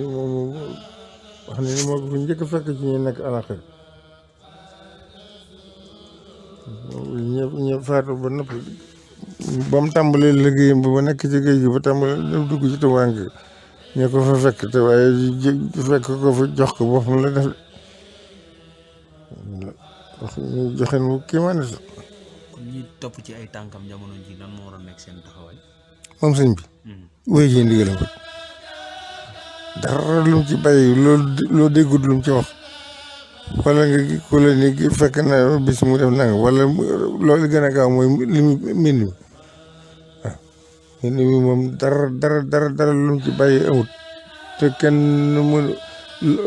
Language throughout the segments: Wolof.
moom wax ne ni moo ko fi njëkk a fekk ci ñu nekk alaxir ñëpp faatu ba noppi ba mu tàmbalee liggéeyam ba nekk ci géej gi ba tàmbalee dugg ci tubaanke ñu ko fa fekk te waaye fekk ko fa jox ko boppam la def wax ñu joxen mu kiimaane sax kon ñi topp ci ay tànkam jamono ji lan moo war a nekk seen taxawaay. moom sëñ bi wéy ci ndigalam ko dara lu mu ci bàyyi loo déggut lu mu ci wax wala nga ku la ni fekk na bis mu def nanga wala loolu gën a gaaw mooy li mu mbind mi waaw mbind mi moom dara lu mu ci bàyyi amut te kenn mu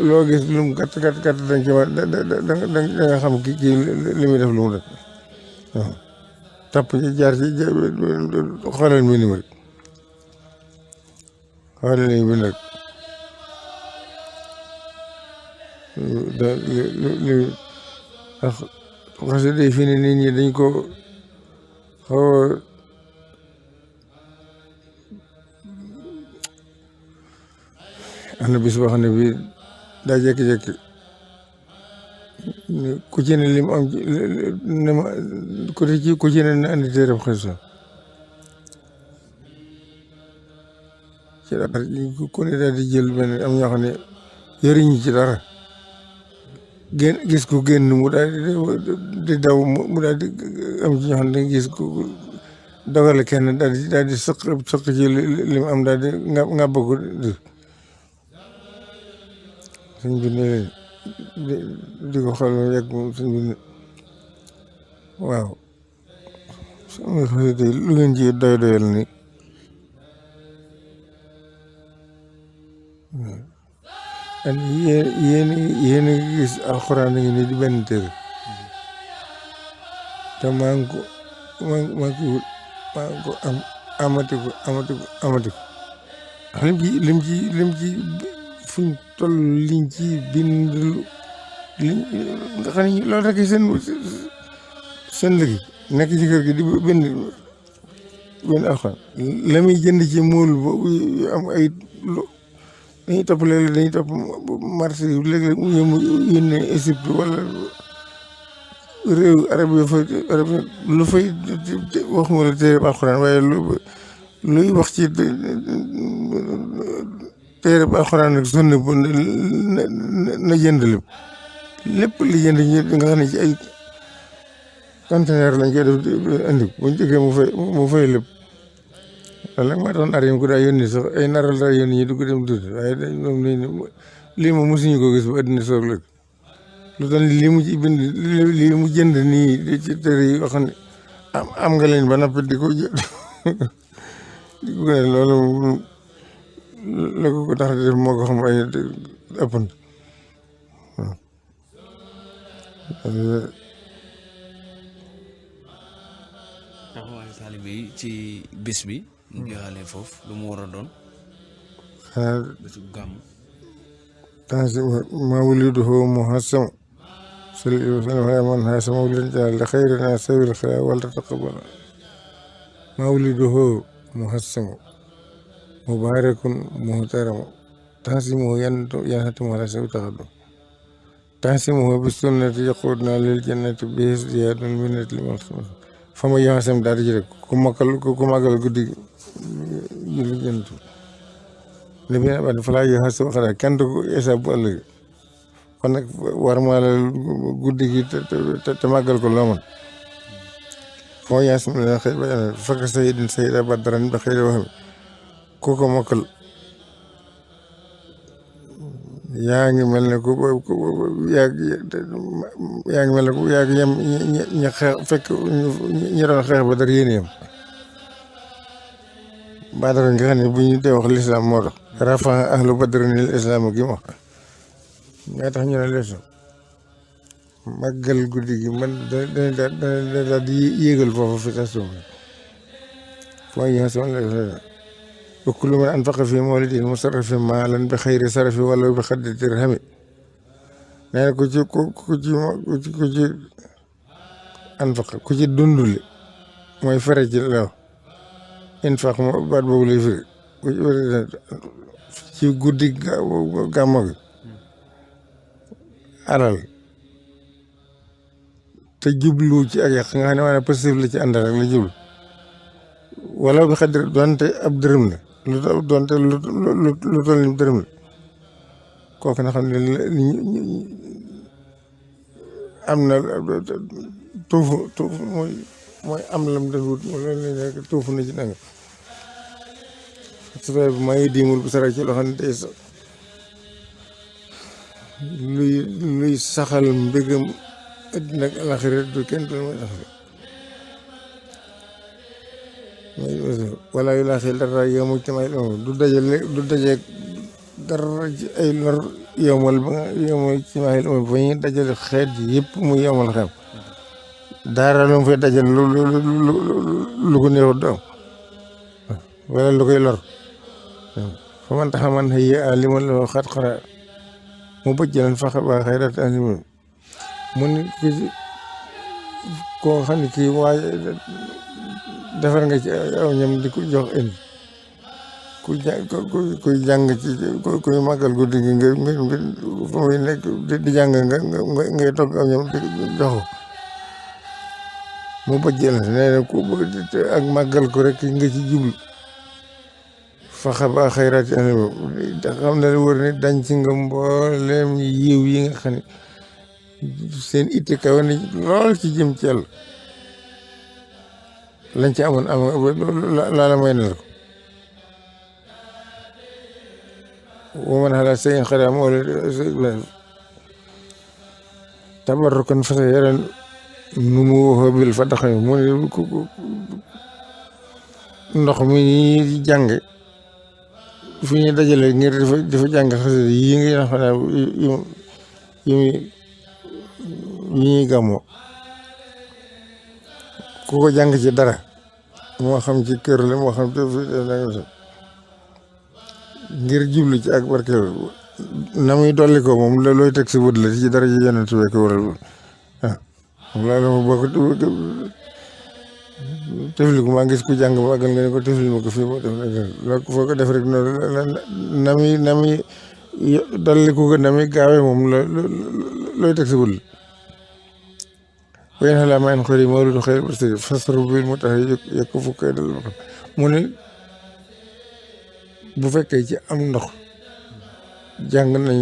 loo gis lu mu gàtt dañ ci war da nga xam kii li muy def lu mu def waaw tapp ci jaar ci xoolal mbind mi rek xoolal ni bi nag li ndax xasida yi fi ne nit ñi dañ ko xaw a am na bis boo xam ne bii daa jékki-jékki ku ci ne lim am ne ma ku ci ne na andi téereb xasida ci dara ku ne daal di jël benn am ñoo xam ne yëriñu ci dara gis ko génn mu daal di daw mu daal di am ci ñoo xam ne gis ko dogale kenn daal di sëq ci li mu am daal di ngàbb ko suñ bi ne di ko xool mu yegg moom suñ bi ne waaw sama xasida yi lu ngeen ci doyal ni and yéen a ngi gis alxuraan a ngi nii di benn téere te maa ngi ko amati ko lim ci fuñ toll liñ ci bind nga xam ne loolu rek seen liggéey nekk ci kër gi di bind alxuraan la muy jënd ci mool boobu am ay dañuy topp léeg-léeg dañuy topp marché yi léeg-léeg mu yónnee Égypte wala réew arab yi lu fay waxuma la téere alxuraan waaye luy wax ci téere alxuraan ak sunna bu na jënd lépp li jënd ñi nga xam ne ci ay conteneur lañ koy def andi buñ jógee mu fay lépp wala maa tax nar yi ko daa yónni sax ay naral daa yónni ñu dugg dem tuuti waaye moom lii moom mosuñu ko gis ba addina soog léegi lu tax lii mu ci bind lii mu jënd nii ci téere yi wax ne am nga leen ba noppi di ko gën loolu la ko tax di def moo ko xam ay ëppant waaw taxawaayu taalibe yi ci bis bi ñu jeexalee foofu lu mu war a doon bésu gàmm tansi mawliduhu muhassam sallallahu alayhi wa sallam man hasa mawlidan ja'ala khayrana sabil khayr wal taqabbal mawliduhu muhassam mubarakun muhtaram tansimuhu yanhatimu ala sabil taqaddum tansimuhu bis sunnati yaquduna lil jannati bi ziyadun minnati liman fama yoxasam daal di ci rek ku màggal guddi julli jënt li bi ne ba falaa yoxasam xanaa kenn du ko esaab bu ëllëg kon nag war maa la guddi gi te màggal ko loo mën fama yoxasam la xëy ba fakk sayidin sayida badran ba xëy da waxam ku ko mokkal yaa ngi mel ne yaa ngi mel ne ku yàgg ña xeex fekk ñi doon xeex ba dara yéen yam Badara nga xam ne bu ñu dee wax lislaam moo tax rafa ahlu badrinil islam gi ma nga tax ñu ne lislaam màggal guddi gi man dana daal di yéegal foofu fi tasum foo yi nga sama wa kullu man anfaqa fi mawlidin musarrafin maalan bi xayri sarafi wala bi xaddi dirhami nee na ku ci anfaqa ku ci dundule mooy fere ci law infaq baat boobu lay firi ci guddi gàmmu gi alal te jublu ci ak yàq nga xam ne maanaam positif la ci ànd rek la jublu wala bi xadir donte ab dërëm la donte lu toll ni dërëm la kooku na xam ne am na tuufu mooy am lam doon wut loolu la nekk tuufu na ci nanga su fekkee bi maa ngi diimul bu sara ci loo xam ne day luy saxal mbégam addina ak alaxira du kenn du mooy tax wala yu laa xel dara yow ci may du daje dara ci ay lor yomal ba nga yomal ci may ba ñuy dajale xeet yëpp mu yomal xam dara lu mu fay dajale lu ko neexut du am wala lu koy lor fa man taxa man xëy liman la xat xara mu bëjjalan fax ba xayrat alimun mu ni koo xam ne kii waaye defar nga ci aw ñam di ko jox indi kuy jàng ci kuy màggal guddi gi nga fa muy nekk di jàng ngay togg aw ñam di jox mu bëjjalan nee na ku bëgg ak màggal ko rek nga ci jublu faxa ba xayrat alimun da xam ne wër ni dañ ci nga mbooleem yiw yi nga xam ne seen itte kaw ni lool ci jëm ci yàlla lañ ci amoon laala may na la ko waman xalaat seen xaram wala tabarrukan fasa yaran nu mu waxoo bil fa daxañ mu ne ndox mi ñi jàng fi ñu dajale ngir dafa jàng xasida yi ngi na xam yi ñuy gàmmoo ku ko jàng ci dara moo xam ci kër la moo xam te ngir jublu ci ak barkeel na muy dolli ko moom looy teg si bët la ci dara ji yonent bi ko waral loolu ma boo ko tefli ko maa gis ku jàng ba àggal nga ne ko tefli ma ko fii moo def loolu foo ko def rek noonu na muy dolli ko na muy gaawee moom looy teg si bët la وين هلا ما ينخري مولود خير بس فسر بالمتاه يكفو كيد mu ne bu fekkee ci am ndox jàng nañ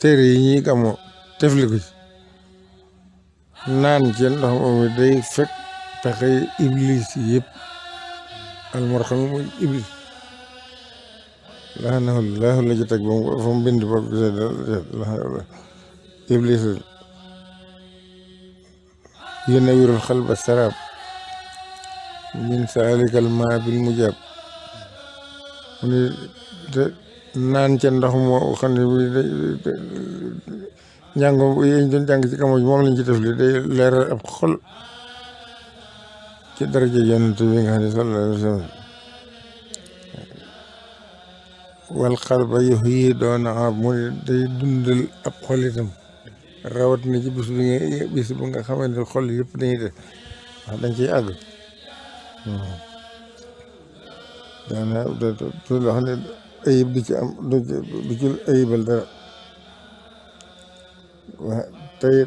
téere yi ñuy gàmmoo tefli ko ci naan ci ndox moom day fekk pexe iblis yëpp almor xam mooy iblis laa la ci teg ba mu bind ba iblis ينوّر القلب السراب من سالك الماء بالمجاب naan ca ndox moo xam ne njàngo yi ñu doon jàng ci kamoo moom lañ ci def li day leeral ab xol ci daraja yonent bi nga xam ne sallallahu alayhi wa sallam wal qalba yuhyi doon mu ne day dundal ab xol itam rawat na ci bis bu nga xamante ne xol yëpp dañuy def wax dañ ciy àgg daanaa loo xam ne ayib du ci am du ci ayibal dara waa tey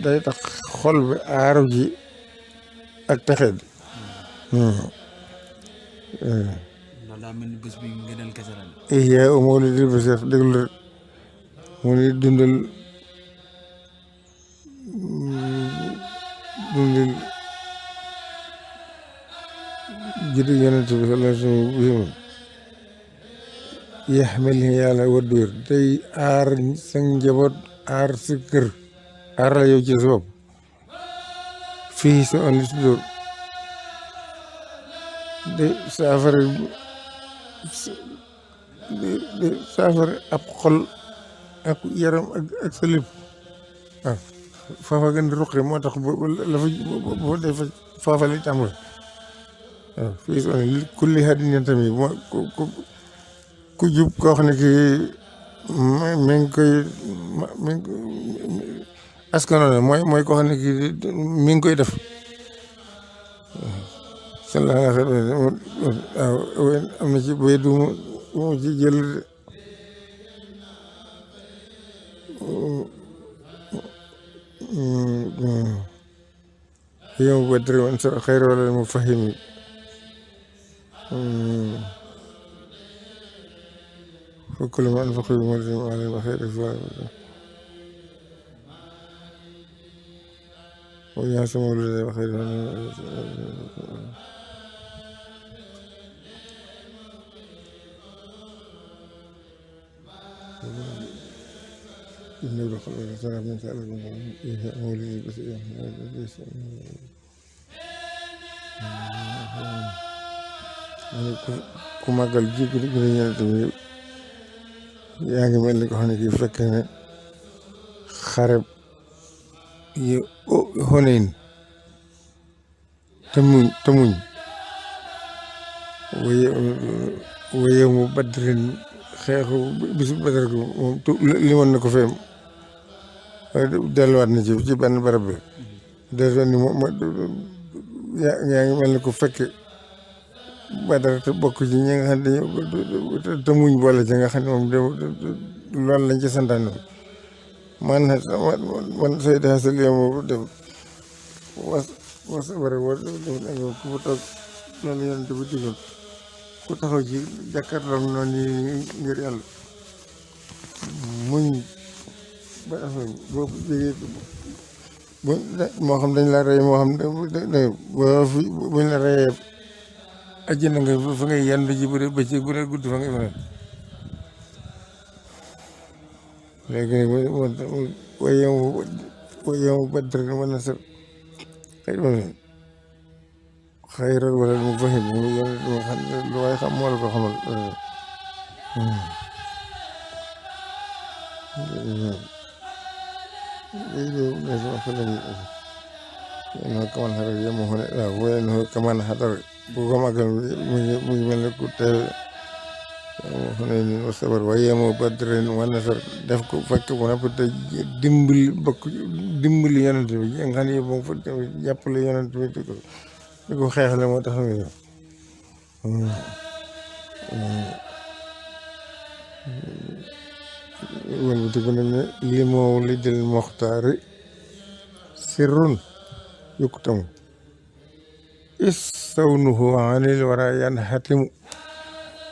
day tax xol bi aaru ji ak texe bi loolu daa mel ni bés bi ngëneel kese la ihyaa mawlidil bashar déglu rek mu ni dundal juddu yonent bi sallallahu alayhi wa sallam yaxmel yàlla waddu wér day aar sa njaboot aar sa kër aar la yow ci sa bopp fii sa on li tudóor day saafara ab xol ak yaram ak sa lépp waaw faafa gën di ruqe moo tax la fa boo dee fa faafa lay tàmbale waaw fii si kulli hadin tamit moo ku jub koo xam ne kii mi ngi koy askano ne mooy koo xam ne kii mi ngi koy def sallallahu alayhi wa sallam waaw am na ci bay du mu ci jël yow badri wan sa xayra wala mu fahimi فكل ما أنفق بملزم على الخير ويحسن مولد بخير إنه لخلق الرسالة من سأل مولد بس ku màggal ji guddi Yonent bi yaa ngi mel ni ko xam ne kii fekk ne xareb yi Xunayn te muñ waye mu Badrin xeexu bisu Badar ko moom limoon na ko fee delluwaat na ci benn barab bi delluwaat ni moom yaa ngi mel ni ko fekk Badar te bokk ci ñi nga xam ne te muñ boole ci nga xam ne moom loolu lañ ci santaane man Seydi Hasan Limaamu def was bare wo ku fa toog loolu Yonent bi digal ku taxaw ci jàkkaarloom noonu ngir yàlla muñ ba affaire boo jógee moo xam dañ la rey moo xam buñ la reyee àjjana nga fa ngay yandu ji bu dee bëccëg bu dee guddi fa ngay fanaan léegi nag wa yawma badrin wa nasr xayran wala mu fahim lu waay xam moo la ko xamal kaman xadar yema xone waaw woyen kaman xadar bu ko màggal mu ngi mel ne ku teewe Xunayn wa sabar wa yawma badrin wa nasr def ko fekk bu napp te dimbali Yonent bi nga xam ne moom fa jàppale Yonent bi di ko xeexle moo tax mi wëlbati ko nag ne li mawlidil muxtaari sirrun yuktamu is sawnuhu anil wara yanhatimu